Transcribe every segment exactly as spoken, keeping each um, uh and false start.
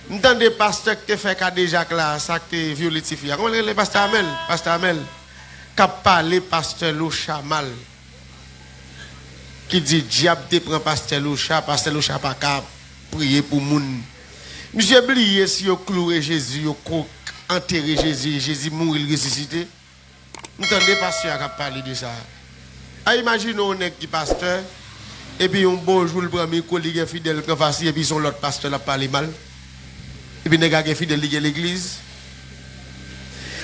M tande pastè k te fè kadejak la, sa k te vyole tifi a. Kòman l rele? Pastè Amèl. Pastè Amèl k ap pale pastè Locha mal. Ki di dyab te pran pastè Locha, pastè Locha pa ka priye pou moun. Misye bliye si yo kloure Jezi, yo ko-, antere Jezi, Jezi mouri, l resisite. M tande pastè a k ap pale de sa. A, imajine yon nèg ki pastè, epi yon bon jou l pran mikwo, li gen fidèl k anfas li, epi se yon lòt pastè l ap pale mal. Epi nèg la gen fidèl li gen legliz.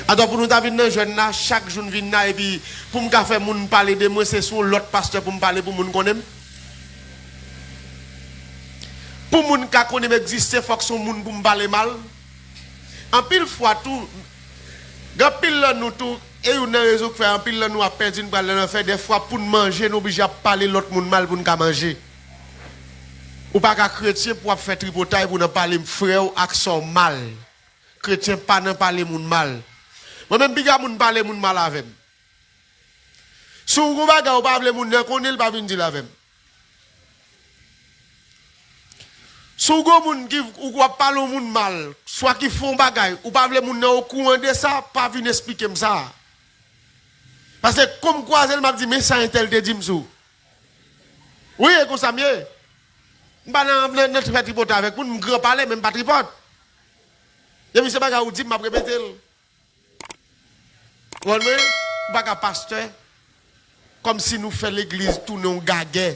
Atò pou nou ta vin nan jèn la, chak jou n vin la, epi pou m ka fè moun pale de mwen, se sou yon lòt pastè pou m pale pou moun konnen m. Pou moun ka konnen m egziste, fòk se yon moun pou m pale mal. Anpil fwa tou, gen anpil nan nou tou, e youn nan rezon k fè anpil nan nou ap pèdi, n pral nan lanfè, dèfwa pou n manje, n oblije ap pale lòt moun mal pou n ka manje. Ou pa ka kretyen pou w ap fè tripotay pou w nan pale frè w ak sè w mal. Kretyen pa nan pale moun mal. Mwen menm, piga moun pale moun mal avè m. Si w gon bagay ou pa vle moun nan konnen, l pa vin di l avè m. Si w gon moun ki, ou w ap pale yon moun mal, swa ki fè yon bagay, ou pa vle moun nan okouran de sa, pa vin esplike m sa. Paske kon m kwaze l, m ap di, men sa entèl te di m sou. Wi, e konsa m ye. M pa nan, nan, nan fè tripotay avèk moun, m gran pale, men m pa tripot. Depi se bagay ou di m, m ap repete l. Ou konprann mwen? M pa ka pastè. Kòmsi nou fè legliz tounen yon gagè.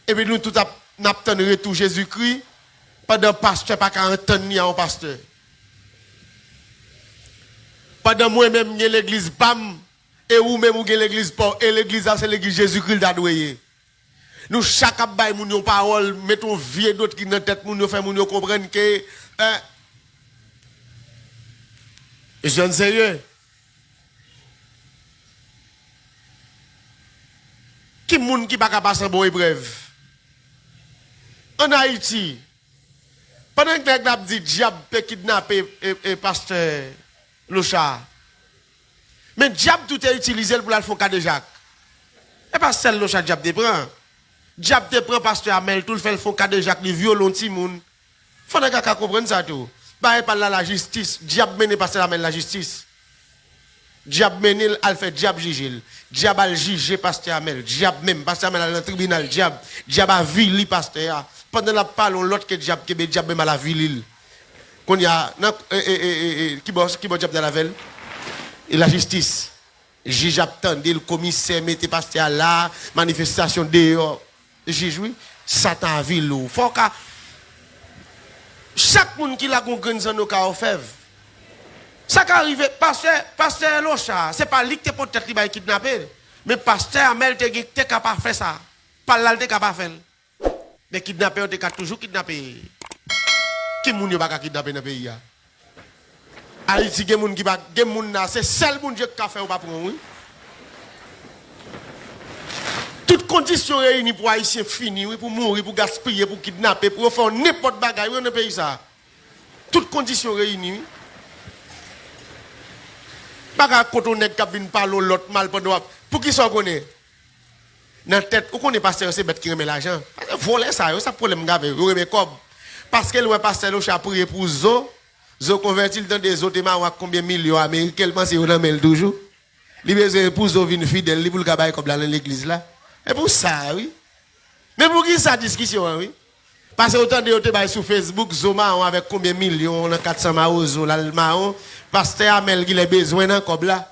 Epi nou tout ap, n ap tann retou Jezikri, pandan pastè pa ka antann li a yon pastè. Pandan mwen menm m gen legliz pa m, e ou menm ou gen legliz pa w, e legliz la se legliz Jezikri l ta dwe ye. Nou chak ap bay moun yon pawòl, met yon vye doktrin nan tèt moun yo, fè moun yo konprann ke, eh, jèn serye. Ki moun ki pa ka pase yon bon eprèv? Ann Ayiti, pandan nèg la ap di dyab te kidnape, e, e, pastè Locha, men dyab tou te itilize l pou l al fè yon kadejak. E pa sèl Locha dyab te pran. Dyab te pran pastè Amèl tou, l fè l fè yon kadejak, li vyole yon timoun. Fò nèg la ka konprann sa tou. Bagay pa l la lajistis, dyab mennen pastè Amèl lajistis. Dyab mennen l al fè dyab jije l. Dyab al jije pastè Amèl. Dyab menm, pastè Amèl al nan tribinal, dyab. Dyab avili pastè a. Pandan l ap pale, yon lòt ke dyab kenbe, dyab menm al avili l. Kounye a, nan, e, e, e, e, e, ki bò, ki bò dyab t al avè l? E lajistis. Jij ap tande l, komisè mete pastè a la, manifestasyon deyò. Jij, wi, Satan avili w. Fò w ka, chak moun ki la gon grenn zanno ka ofèv. Sa ka rive, pastè, pastè Locha, se pa li k te pot tèt li bay kidnape. Men pastè Amèl te gen, te ka pa fè sa. Pa l la, l te ka pa fè l. Men kidnapè yo te ka toujou kidnape. Ki moun yo pa ka kidnape nan peyi a? Ayiti gen moun ki pa, gen moun la, se sèl Bondye k ka fè yo pa pran w, wi. Tout kondisyon reyini pou Ayisyen fini, wi, pou mouri, pou gaspiye, pou kidnape, pou yo fè w nenpòt bagay, wi, nan peyi sa. Tout kondisyon reyini, wi. Bagay kote yon nèg k ap vin pale yon lòt mal pandan w ap, poukisa w konnen? Nan tèt, ou konnen pastè yo se bèt ki renmen lajan. Pastè vòlè sa yo, sa pwoblèm m gen avè yo, yo renmen kòb. Paske l wè pastè Locha priye pou Zo, Zo konvèti, l tande Zo te mawon ak konbyen milyon ameriken, l panse yo nan men l toujou. Li bezwen pou Zo vin fidèl li pou l ka bay kòb la nan legliz la. E pou sa, wi. Men poukisa diskisyon an, wi? Paske ou tande yo te bay sou Facebook, Zo mawon avèk konbyen milyon nan kat san mawozo l al mawon. Pastè Amèl genlè bezwen nan kòb la.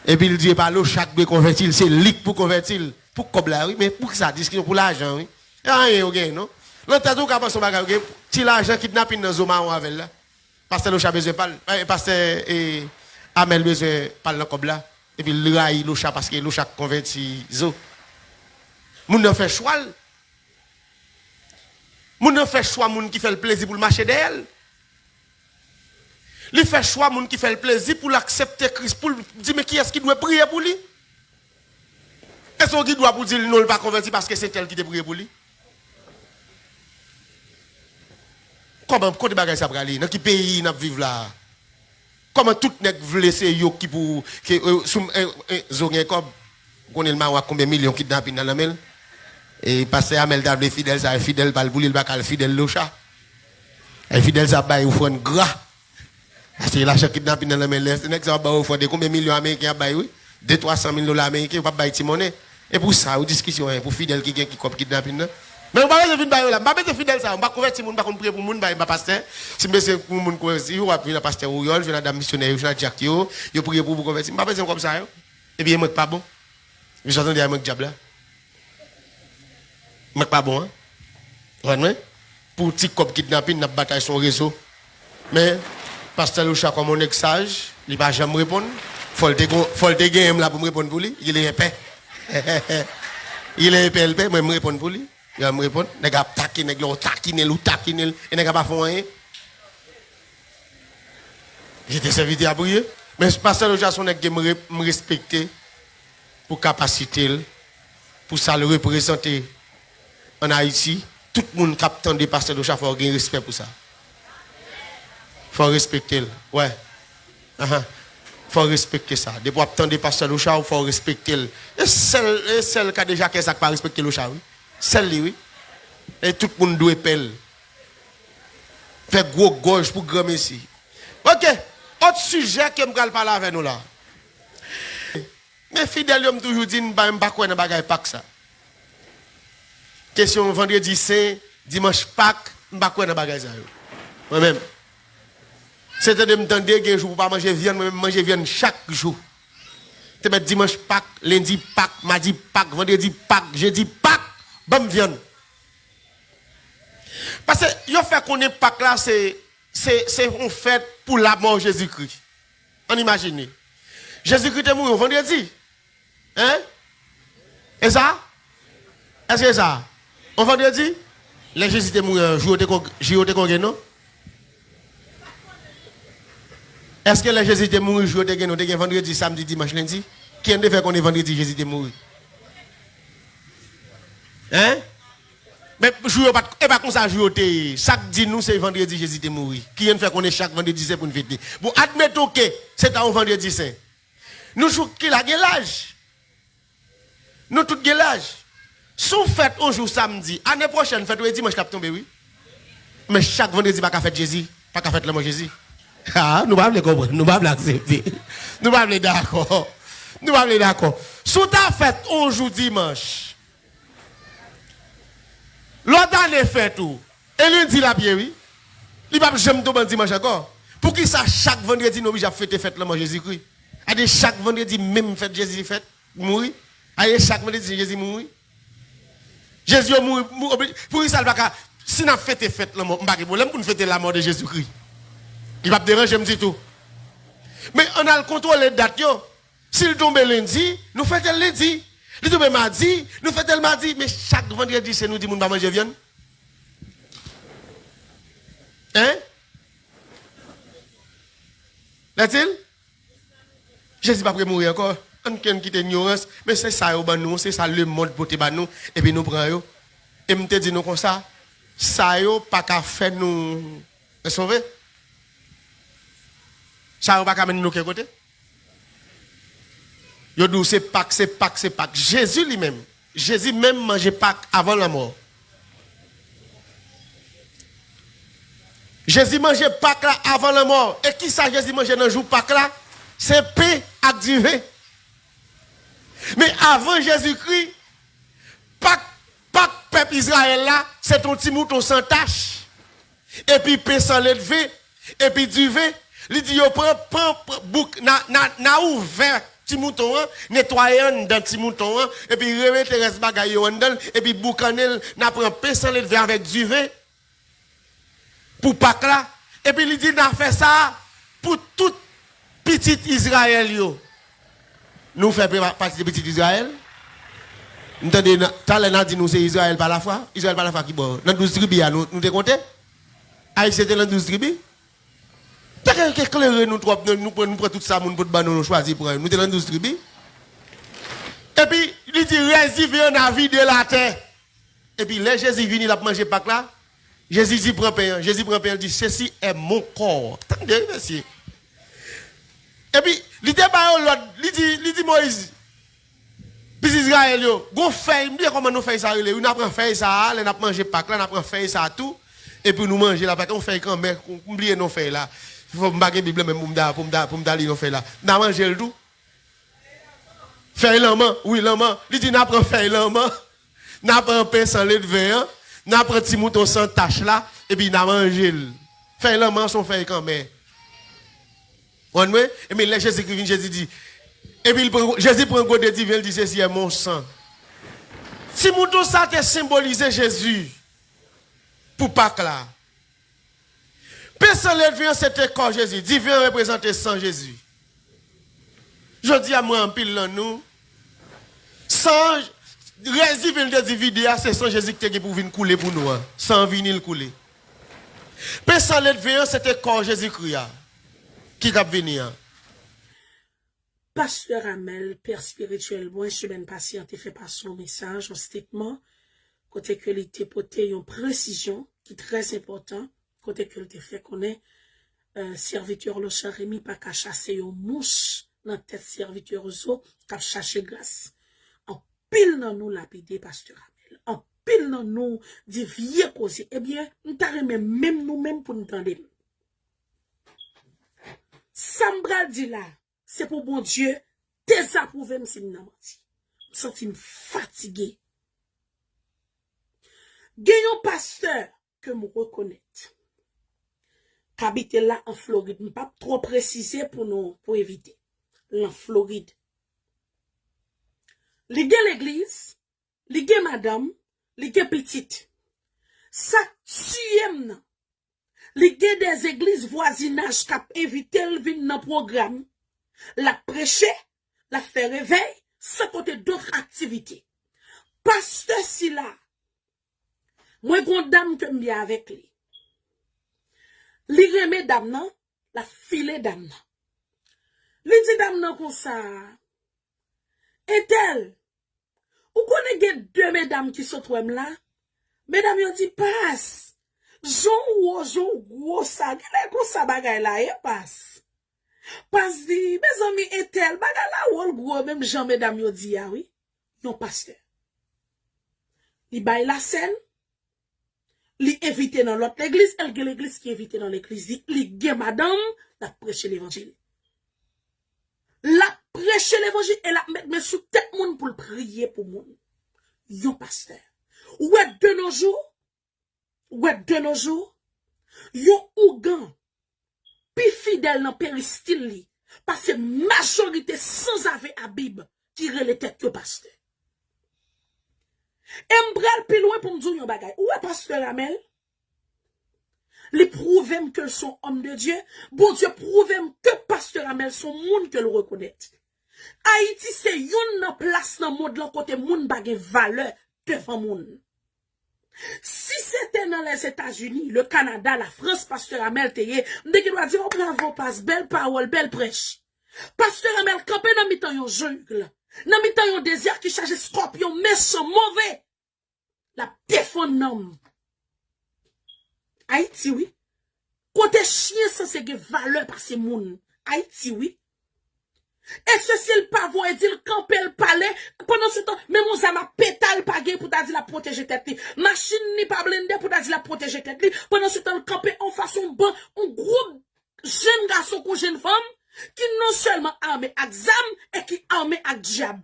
Epi l di e pa Locha k dwe konvèti l, se li k pou konvèti l. Pou kòb la, wi, men poukisa diskisyon pou lajan, wi? E anyen yo genyen, non. Nan tèt ou ka panse yon bagay, yo gen ti lajan kidnapin nan Zo mawon avè l la. Pastè Locha bezwen pa l, eh, pastè, eh, Amèl bezwen pa l nan kòb la. Epi l rayi Locha paske Locha k konvèti Zo. Moun nan fè chwa l. Moun nan fè chwa moun ki fè l plezi pou l mache dèyè l. Li fè chwa moun ki fè l plezi pou l aksepte Kris, pou l di men kiyès ki dwe priye pou li. Èske w gen dwa pou di l non, l pa konvèti paske se tèl ki te priye pou li? Kòman, kote bagay sa prale? Nan ki peyi n ap viv la a? Kòman tout nèg vle se yo ki pou, ke, eh, sou, eh, eh, Zo gen kòb? Ou konnen l mawon ak konbyen milyon kidnapin nan nan men l? E pastè Amèl ta vle fidèl, sa e fidèl pa l pou li, l pa ka al fidèl Locha. Ay, fidèl sa ap bay ofrann gra. Paske lajan kidnapin nan nan men lè, nèg sa ap bay ofrann de konbyen milyon ameriken ap bay, wi. De, twa san mil dola ameriken, yo p ap bay ti monnen. E pou sa, yo diskisyon, en, pou fidèl ki gen ki kòb kidnapin nan. Men ou pa bezwen vin bay yo la. M pa bezwen fidèl sa. M pa konvèti moun, m pa konn priye pou moun, m pa, m pa pastè. Si m bezwen pou moun konvèti, yo ap vin a pastè Wouyòl, jwenn a dam misyonè yo, jwenn a dyak yo, yo priye pou ou konvèti. M pa bezwen kòb sa yo. Epi e mwen k pa bon. Misye tande a mwen k dyab la. Mwen k pa bon, an. Ou konprann mwen? Pou ti kòb kidnapin, n ap batay sou yon rezo. Men, pastè Locha kòm yon nèg saj, li pa janm reponn. Fò l te gon, fò l te genyen m la pou m reponn pou li. Il est épais. Il est épais, épais, mwen m reponn pou li. Yo, m reponn. Nèg ap takine, nèg la, ou takine l, ou takine l. E nèg la pa fè anyen. Li te sèvitè a priye. Men pastè Locha se yon nèg ke m re-, m respekte pou kapasite l, pou sa l reprezante ann Ayiti. Tout moun k ap tande pastè Locha fò w gen respè pou sa. Fò w respekte l. Wè. Ahan. Fò w respekte sa. Depi w ap tande pastè Locha, fò w respekte l. E sèl, e sèl kadejakè sa k pa respekte Locha, wi. Sèl li, wi. E tout moun dwe pè l. Fè gwo gòj pou granmesi. Oke. Òt sijè ke m pral pale avè nou la. Men fidèl yo, m toujou di, m pa, m pa kwè nan bagay Pak sa. Kesyon vandredi sen, dimanch Pak, m pa kwè nan bagay sa yo. Mwen menm. Se tande m tande, gen jou pou pa manje vyann, mwen menm manje vyann chak jou. Te mèt dimanch Pak, lendi Pak, madi Pak, vandredi Pak, jedi Pak, ban m vyann. Paske yo fè konnen Pak la se, se, se yon fèt pou lamò Jezikri. Ann imajine. Jezikri te mouri yon vandredi. Hein? E sa? Èske e sa? On vandredi? Lè Jezi te mouri an, jou yo te kon, jou yo te kon gen non? Èske lè Jezi te mouri, jou yo te gen non? Te gen vandredi, samdi, dimanch, lendi? Kiyen te fè konnen vandredi Jezi te mouri? Hein? Men jou yo pa t, e pa konsa jou yo te ye. Sa k di nou se vandredi Jezi te mouri. Kiyen fè konnen chak vandredi sen pou n fete? Bon, admeton ke se ta yon vandredi sen. Nou jouk ki la gen laj. Nou tout gen laj. Si w fèt yon jou samdi, ane pwochèn fèt ou e dimanch k ap tonbe, wi. Men chak vandredi pa ka fèt Jezi, pa ka fèt lanmò Jezi. Ah, nou pa vle konprann, nou pa vle aksepte. Nou pa vle dakò. Nou pa vle dakò. Si w ta fèt yon jou dimanch, lòt ane fèt ou, e lendi l ap ye, wi. Li p ap janm tonbe an dimanch ankò. Poukisa chak vandredi nou oblije ap fete fèt lanmò Jezikri? Gade chak vandredi menm fèt Jezi fèt, mouri. Gade chak vandredi Jezi mouri. Jezi yo mouri, mou-, obli-, poukisa l pa ka, si n ap fete fèt lanmò, m pa gen pwoblèm pou n fete lamò de Jezikri. Li p ap deranje m ditou. Men ann al kontwole dat yo. Si l tonbe lendi, nou fete l lendi. Li tonbe madi, nou fete l madi. Men chak vandredi sen nou di moun pa manje vyann. Hein? Lètil? Jezi p ap remouri ankò. Ann, ann kite inyorans. Men se sa yo ban nou, se sa lemonn pote ba nou, epi nou pran yo. E m te di nou konsa, sa yo pa ka fè nou sove. Sa yo pa ka mennen nou okenn kote. Yo di w se Pak, se Pak, se Pak. Jezi li menm, Jezi menm manje Pak avan lanmò. Jezi manje Pak la avan lanmò. E kisa Jezi manje nan jou Pak la? Se pen ak diven. Men avan Jezikri, Pak, Pak pèp Izrayèl la, se t on ti mouton san tach. Epi pen san ledven, epi diven. Li di yo pran, pran, pran bouk, n a, n a, n a ouvè ti mouton an, netwaye anndan ti mouton an, epi remete rès bagay yo anndan l, epi boukannen l, n a pran pen san ledven avèk diven pou Pak la. Epi li di n a fè sa pou tout pitit Izrayèl yo. Nou fè pe-, pati de pitit Izrayèl? M tande nan, talè n a di nou se Izrayèl pa lafwa. Izrayèl pa lafwa ki bò? Nan douz tribi a nou, nou te konte? Ayisyen te nan douz tribi? Te ke, ke klere nou twòp, nou, nou pran, nou pran tout sa moun pot ban nou, nou chwazi pran. Nou te nan douz tribi. Epi, li di, rès diven an n a vide l atè. Epi lè Jezi vini, l ap manje Pak la, Jezi di, pran pen an. Jezi pran pen an, li di, ceci est mon corps. Tande, wi, mesye. Epi, li te ba yo lòd, li di, li di Moyiz, pitit Izrayèl yo, gon fèy, m bliye kòman non fèy sa rele, wi, n a pran fèy sa a, lè n ap manje Pak la, n a pran fèy sa a tou, Epi nou manje l, apa gen yon fèy kanmè, m bliye non fèy la. Fò m pa gen Bib la menm pou m ta, pou m ta, pou m ta li non fèy la. N a manje l tou. Fèy lanman, wi, lanman. Li di n a pran fèy lanman, n a pran pen san ledven an, n a pran ti mouton san tach la, epi n a manje l. Fèy lanman se yon fèy kanmè. Konprann mwen? Epi lè Jezikri vin, Jezi di, epi l pran, Jezi pran gode diven, l di, "Ceci est mon sang." Ti mouton sa te senbolize Jezi pou Pak la. Pen san ledven an se te kò Jezi. Diven an reprezante san Jezi. Jodi a, mwen, anpil nan nou, san, rès diven te di vide a, se san Jezi ki te gen pou vin koule pou nou an. San an vini, l koule. Pen san ledven an, se te kò Jezikri a ki t ap vini an. Pastè Amèl, pè espirityèl mwen, semèn pase an te fè pase yon mesaj, yon statement, kote ke li te pote yon presizyon ki trè enpòtan, kote ke l te fè konnen, euh, sèvitè Lochard Remy pa ka chase yon mouch nan tèt sèvitè Roseau k ap chache gras. Anpil nan nou lapide pastè Amèl. Anpil nan nou di vye koze. Ebyen, m ta renmen menm nou menm pou n tande m. Sa m pral di la, se pou Bondye dezapwouve m si m nan manti. M santi m fatige. Gen yon pastè ke m rekonèt k abite la an Florid. M p ap twò presize pou nou, pou evite. L an Florid. Li gen legliz, li gen madanm, li gen pitit. Sa k tiye m nan, li gen de legliz vwazinaj k ap envite l vin nan pwogram. L ap preche, l ap fè revèy, san konte dòt aktivite. Pastè sila, mwen gen yon dam ke m byen avèk li. Li renmen dam nan, l ap file dam nan. Li di dam nan konsa, "Entèl, ou konnen gen de medam ki sot wè m la?" Medam yo di, "Pas, jan w wo, jan w gwo sa, genlè konsa bagay la ye, Pas." Pas di, "Mezanmi, entèl, bagay la wo, l gwo menm jan medam yo di a, wi." Yon pastè. Li bay lasèn, li envite nan lòt legliz, e l gen legliz ki envite nan legliz li, li gen madanm, l ap preche levanjil. L ap preche levanjil e l ap met men sou tèt moun pou l priye pou moun. Yon pastè. Ou wè de nos jours, ou wè de nos jours, yon ougan pi fidèl nan peristil li pase majorite sanzave a Bib ki rele tèt yo pastè. E m pral pi lwen pou m di w yon bagay. Ou wè pastè Amèl? Li pwouve m ke l se yon òm de Dye. Bondye pwouve m ke pastè Amèl se yon moun ke l rekonèt. Ayiti se youn nan plas nan mond lan kote moun pa gen valè devan moun. Si se te nan Lèzetazini, le Kanada, Lafrans, pastè Amèl te ye, m te gen dwa di, "Oh, bravo, Pas, bèl pawòl, bèl prèch." Pastè Amèl kanpe nan mitan yon jeng, nan mitan yon dezè ki chaje skòpyon mechan, move. L ap defann nanm. Ayiti, wi. Kote chyen sanse gen valè pase moun. Ayiti, wi. E sesi l pa voye di l kanpe, l pale. Pandan se tan, menm yon zam a peta l pa gen pou ta di l ap pwoteje tèt li. Machin li pa blende pou ta di l ap pwoteje tèt li. Pandan se tan, l kanpe yon fason ban yon gwoup jenn gason kou jenn fanm ki non sèlman ame ak zam e ki ame ak dyab.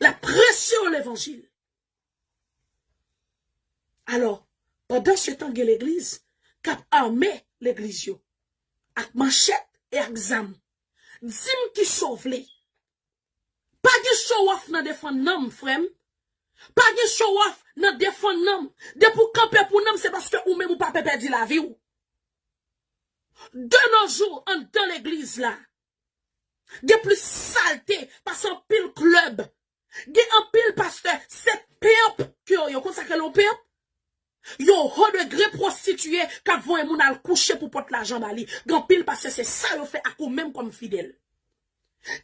L ap preche yo levanjil. Alò, pandan se tan gen legliz k ap ame legliz yo ak manchèt e ak zam. Di m kisa w vle. Pa gen show off nan defann nanm, frè m. Pa gen show off nan defann nanm. Depi w kanpe pou nanm, se paske ou menm ou pa pè pèdi lavi w. De nos jours, anndan legliz la, gen plis salte pase anpil klèb. Gen anpil pastè, se pimp ke yo ye. Ou konn sa k rele yon pimp? Yon ho degre pwostitiye k ap voye moun al kouche pou pot lajan ba li. Gen anpil pastè, se sa yo fè ak ou menm kòm fidèl.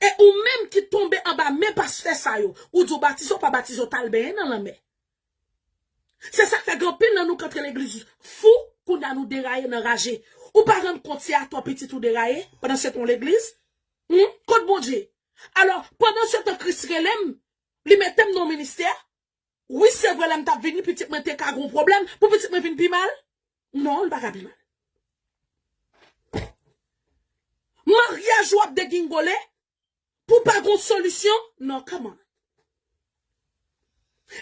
E ou menm ki tonbe anba men pastè sa yo, ou di w batize, w pa batize, w t al benyen nan lanmè. Se sa k fè gen anpil nan nou k antre legliz fou, kounye a nou deraye nan raje. Ou pa rann kont se atò pitit ou deraye, pandan se tan w legliz? Hum? Kot Bondye? Alò, pandan se tan Kris rele m, li mete m nan yon ministè. Wi, se vre, lè m t ap vini, pitit mwen te ka gen yon pwoblèm, pou pitit mwen vin pi mal. Non, li pa ka pi mal. Maryaj ou ap degingole pou pa gon solisyon? Non, come on.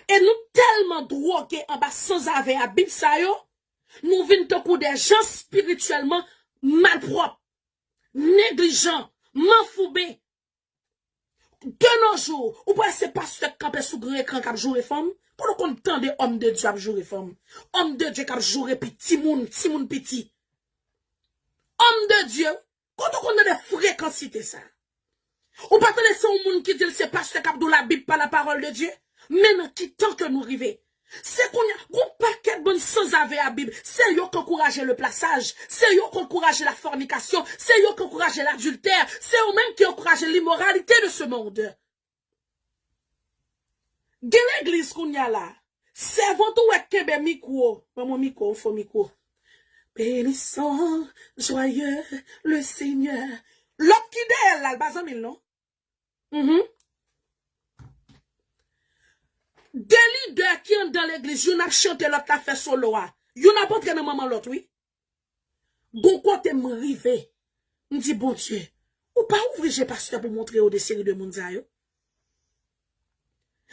E nou tèlman dwoge anba sanzave a Bib sa yo, nou vin tankou de jan espirityèlman malpwòp, neglijan, manfouben. De nos jours, ou pa wè se pastè k kanpe sou gran ekran k ap joure fanm? Kote w konn tande òm de Dye ap joure fanm? Òm de Dye k ap joure pi timoun, timoun piti. Òm de Dye, kote w konn tande frekansite sa? Ou pa tande se yon moun ki di l se pastè k ap di w la Bible pas la parole de Dieu? Men nan ki tan ke nou rive? Se kounye a, gon pakèt bann sanzave a Bib, se yo k ankouraje le plasaj, se yo k ankouraje la fònikasyon, se yo k ankouraje ladiltè, se yo menm ki ankouraje limoralite de ce monde. Gen legliz kounye a la, sèvant ou wè k kenbe mikwo, ban mwen mikwo, yon fo mikwo. Bénissons, joyeux, le Seigneur. Lòt ki dèyè l la, l pa zanmi l non. Mhm. De lidè ki anndan legliz, youn ap chante, lòt la fè solo a. Youn ap antre nan manman lòt, wi. Gon kote m rive, m di, Bondye, ou pa ouvri je pastè pou montre yo de seri de moun sa yo?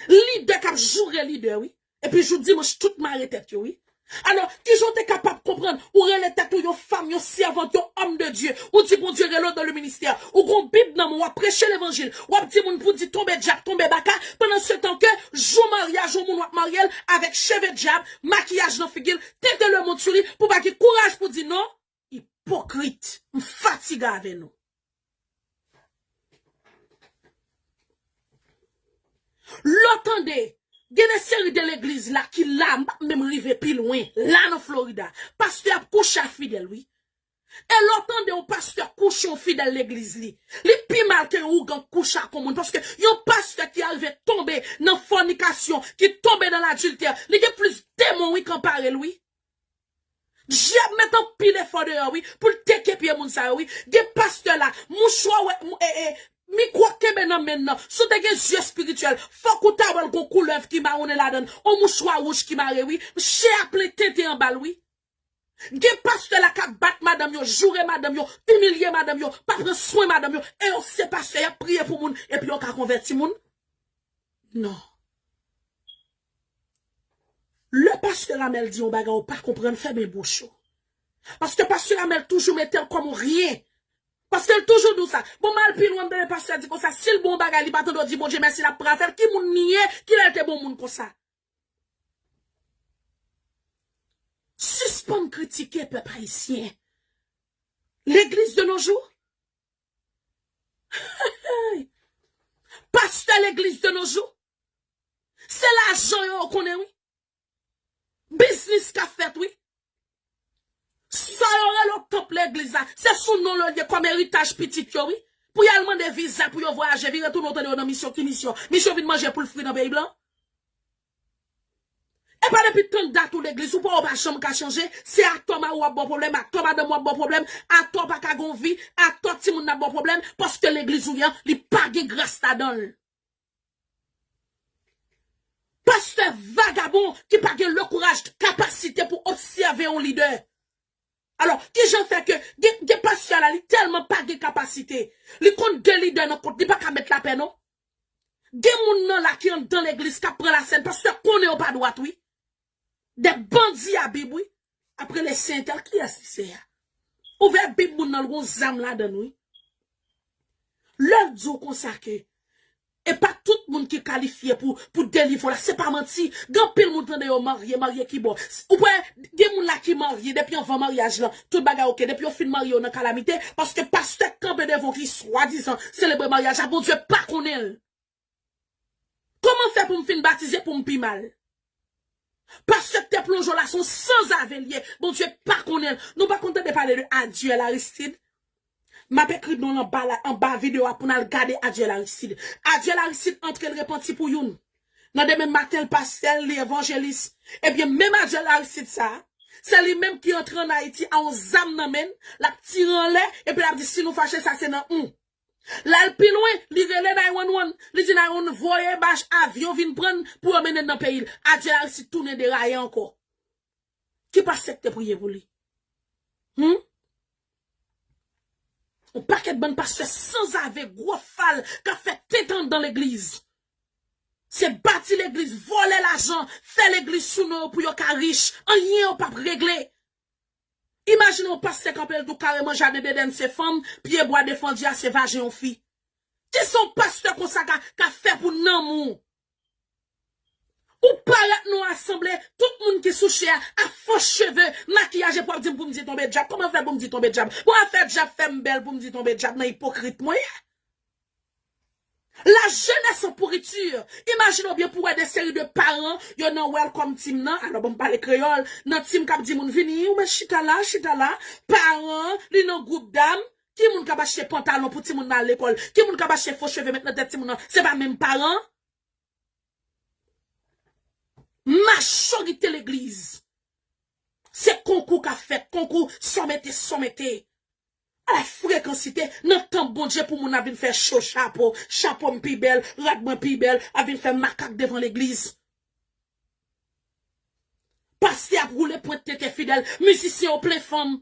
Lidè k ap joure lidè, wi. Epi jou dimanch, tout mare tèt yo, wi. Alò, kijan w te kapab konprann, ou rele tèt ou yon fanm, yon sèvant, yon homme de Dieu, ou di Bondye rele w dans le ministère, ou gon Bib nan men w, w ap preche levanjil, w ap di moun pou di tonbe dyab, tonbe baka, pandan se tan ke jou maryaj yon moun w ap marye l avèk cheve dyab, makiyaj nan figi l, tente lemonn sou li, pou pa gen kouraj pou di non? Ipokrit, m fatige avè nou. Lè w tande, gen de seri de legliz la ki la, m p ap menm rive pi lwen, la nan Florida. Pastè ap kouche ak fidèl, wi. E lè w tande yon pastè kouche yon fidèl legliz li, li pi mal ke yon ougan kouche ak yon moun. Paske yon pastè ki arive tonbe nan fònikasyon, ki tonbe nan ladiltè, li gen plis demon, wi, k anpare l, wi. Dyab met anpil efò deyò, wi, pou l teke pye moun sa yo, wi. Gen pastè la, mouchwa wè, mou-, e, e, mikwo kenbe nan men l nan. Si w te gen zye espirityèl, fòk ou ta wè l gon koulèv ki mawonnen ladan l. On mouchwa wouj ki mare, wi. Chè a plen tenten anba l, wi. Gen pastè la k ap bat madanm yo, joure madanm yo, imilye madanm yo, pa pran swen madanm yo. E yo se pastè, y ap priye pou moun, epi yo ka konvèti moun? Non. Lè pastè Amèl di yon bagay ou pa konprann, fèmen bouch ou. Paske pastè Amèl toujou mete l kòm yon ryen. Paske l toujou di w sa. Bon, m al pi lwen, m tande pastè di konsa, si l bon bagay, li pa tande w di Bondye mèsi, l ap pran afè l. Ki moun li ye? Kilè l te bon moun konsa? Sispann kritike pèp ayisyen. Legliz de nos jours? Pastè legliz de nos jours? Se lajan yo, yo konnen, wi. Biznis k ap fèt, wi. Sa yo rele w tanp legliz la, se sou non yo l ye kòm eritaj pitit yo, wi. Pou y al mande viza, pou yo vwayaje, vin retounen, w tande yo nan misyon. Ki misyon? Misyon vin manje poul fri nan peyi blan? E pa depi tann dat ou legliz, ou pa, ou pa janm ka chanje. Se atò mari w ap ba w pwoblèm, atò madanm w ap ba w pwoblèm, atò pa ka gon vi, atò timoun nan ap ba w pwoblèm, paske legliz ou ye an, li pa gen gras ladan l. Pastè vagabon ki pa gen le kouraj, kapasite pou obsève yon lidè. Alò, kijan fè ke gen, gen pastè la, li tèlman pa gen kapasite, li konn de lidè nan kont, li pa ka met lapè non. Gen moun nan la ki anndan legliz k ap pran lasèn, pastè konnen yo pa dwat, wi. De bandi a Bib, wi. Ap rele se entèl, kiyès li se a? Ouvè Bib moun nan, l gon zam ladan l, wi. Lè l di w konsa ke e pa tout moun ki kalifye pou, pou delivre w la, se pa manti. Gen anpil moun tande yo marye, marye ki bò. Ou wè, gen moun la ki marye, depi anvan maryaj lan, tout bagay oke. Depi yo fin marye, yo nan kalamite, paske pastè k kanpe devan w ki swadizan selebre maryaj la, Bondye pa konnen l. Kòman fè pou m fin batize pou m pi mal? Pastè k te plonje w la, se yon sanzave l ye. Bondye pa konnen l. Nou pa konn tande pale de Adiel Aristide? M ap ekri non l anba la, anba videyo a pou n al gade Adiel Aristide. Adiel Aristide antre l repanti pou youn. Nan demen maten l pastè, li evanjelis. Ebyen, menm Adiel Aristide sa a, se li menm ki antre ann Ayiti a yon zam nan men l, l ap tire anlè, epi l ap di, "Si nou fache, sa se nan ou." L al pi lwen, li rele nine one one, li di nine one one voye bach avyon vin pran l pou yo mennen l nan peyi l. Adiel Aristide tounen deraye ankò. Ki Ki pastè ki te priye pou li? Hmm? Yon pakèt bann pastè sanzave, gwo fal, k ap fè tenten anndan legliz. Se bati legliz, vòlè lajan, fè legliz sou non yo pou yo ka rich. Anyen yo p ap regle. Imajine yon pastè kanpe l tou kareman jaden Edenn se fanm, pye bwa defandi a se vajen yon fi. Kisa yon pastè konsa ka, ka fè pou nanm ou? Ou parèt nan asanble, tout moun ki sou chè a ap fon cheve, makiyaj epi w ap di m pou m di tonbe djab. Kòman fè pou m di tonbe djab? Bon, afè djab fè m bèl pou m di tonbe djab nan ipokrit mwen ye? La jeunesse en pourriture. Imajine w byen pou w wè de seri de paran, yo nan welcome team nan, alò ban m pale kreyòl, nan team k ap di moun vini, ou mèt chita la, chita la, paran, li nan gwoup dam, ki moun k ap achte pantalon pou timoun nan al lekòl, ki moun k ap achte fo cheve met nan tèt timoun nan, se pa menm paran? Majorite legliz, se konkou k ap fèt, konkou sa w mete, sa w mete. Ala frekansite, nan tanp Bondye pou moun ap vin fè cho chapo, chapo m pi bèl, rad mwen pi bèl, ap vin fè makak devan legliz. Pastè ap woule pwent tete fidèl, mizisyen yo plen fanm.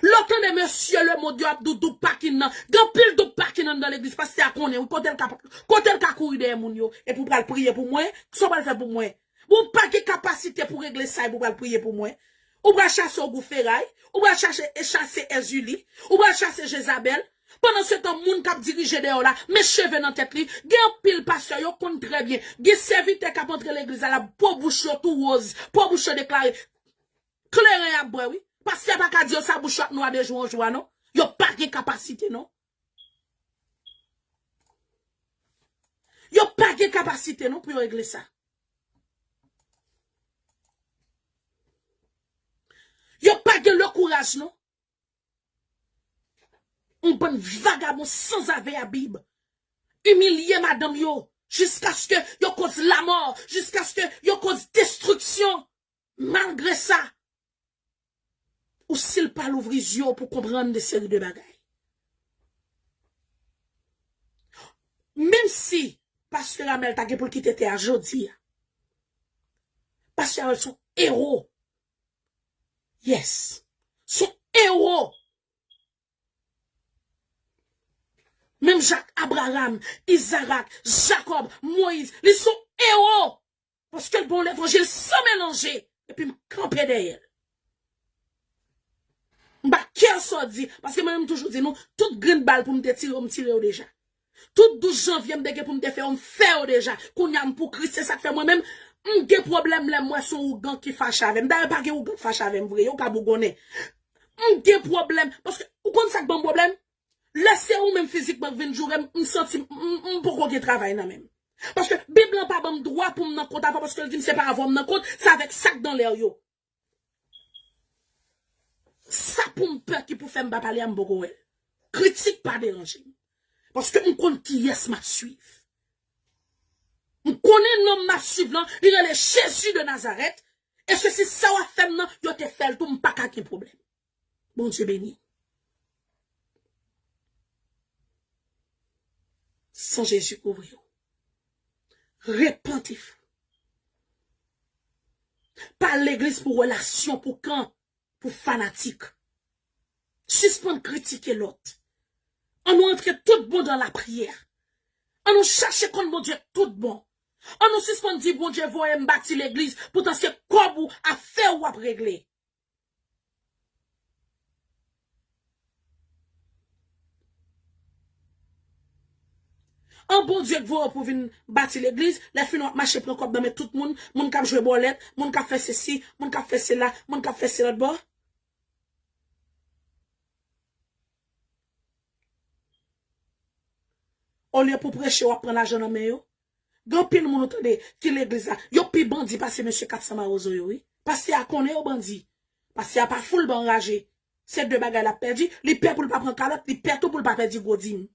Lè w tande mesye lemond yo ap di w double parking nan, gen anpil double parking anndan legliz, pastè a konnen wi, kote l ka, kote l ka kouri dèyè moun yo, epi w pral priye pou mwen, sa w pral fè pou mwen? Bon, w pa gen kapasite pou regle sa epi w pral priye pou mwen. Ou pral chase Ogou Feray, ou pral chache, e chase Èzili, ou pral chase Jezabèl. Pandan se tan, moun k ap dirije dèyè w la, men cheve nan tèt li. Gen anpil pastè, yo konn trè byen. Gen sèvitè k ap antre legliz la, la, po bouch yo tou woz, po bouch yo deklare. Kleren y ap bwè, wi. Pastè pa ka di yo sa bouch yo ap nwa de jou an jou a, non. Yo pa gen kapasite, non. Yo pa gen kapasite, non, pou yo regle sa. Yo pa gen le kouraj, non. Yon bann vagabon sanzave a Bib. Imilye madanm yo, jiskaske yo koz lamò, jiskaske yo koz destriksyon. Malgre sa, ou si l pa louvri zye w pou konprann de seri de bagay. Menm si pastè Amel ta gen pou l kite tè a jodi a, pastè Amel se yon ewo. Yes. Se yon ewo. Menm jan ak Abraram, Izarak, Jakòb, Moyiz, li se yon ewo. Paske l ba w levanjil san melanje. Epi m kanpe dèyè l. M pa kè sa w di. Paske mwen menm m toujou di nou, tout grenn bal pou m te tire yo, m tire yo deja. Tout douz janvye m te gen pou m te fè yo, m fè yo deja. Kounye a m pou Kris, se sa k fè mwen menm, m gen pwoblèm lè m wè se yon ougan ki fache avè m. Dayè pa gen ougan k fache avè m vre, yo ka bougonnen. M gen pwoblèm, paske ou konn sa k ban m pwoblèm? Lè se ou menm fizikman k vin joure m, m santi m, m, m poko gen travay nan men m. Paske Bib lan pa ban m dwa pou m nan kont avè w, paske l di m se pa avè w m nan kont, se avèk sa k dan lè yo. Sa pou m pè ki pou fè m pa pale a, m poko wè l. Kritik pa deranje m. Paske m konn kiyès m ap swiv. M konnen nonm m ap swiv lan, li rele Jezi de Nazarèt. E se si sa w ap fè m nan, yo te fè l tou, m pa ka gen pwoblèm. Bondye beni. San Jezi kouvri w. Repanti w. Pa al legliz pou relasyon, pou kan, pou fanatik. Sispann kritike lòt. Ann nou antre tout bon dan lapriyè. Ann nou chache konn Bondye tout bon. Ann nou sispann di Bondye voye m bati legliz, poutan se kòb ou afè ou w ap regle. An Bondye k voye w pou vin bati legliz, lè fini w ap mache pran kòb nan men tout moun, moun k ap jwe bòlèt, moun k ap fè sesi, moun k ap fè sela, moun k ap fè se lòt bò. Olye pou preche, w ap pran lajan nan men yo. Gen anpil moun ou tande ki legliz la, yo pi bandi pase mesye kat san Mawozo yo, wi. Pastè a konnen yo bandi. Pastè a pa foul ban anraje. Se de bagay l ap pèdi, li pè pou l pa pran kalòt, li pè tou pou l pa pèdi gwo dim.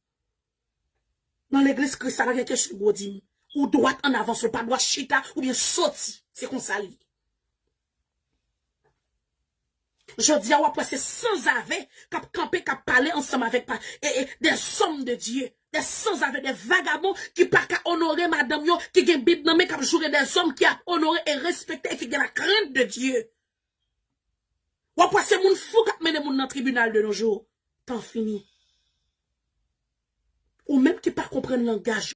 Nan legliz Kris la, pa gen kesyon gwo dim. Ou dwat an avans, ou pa dwat chita oubyen soti. Se konsa l ye. Jodi a, w ap wè se sanzave k ap kanpe, k ap pale ansanm avèk pa, e, e, des hommes de Dieu. Des sanzave, des vagabonds ki pa ka onore madanm yo, ki gen Bib nan men, k ap joure des hommes ki ap onore e respekte e ki gen la crainte de Dieu. W ap wè se moun fou k ap mennen moun nan tribinal de nos jours. Tan fini. Ou menm ki pa konprann langaj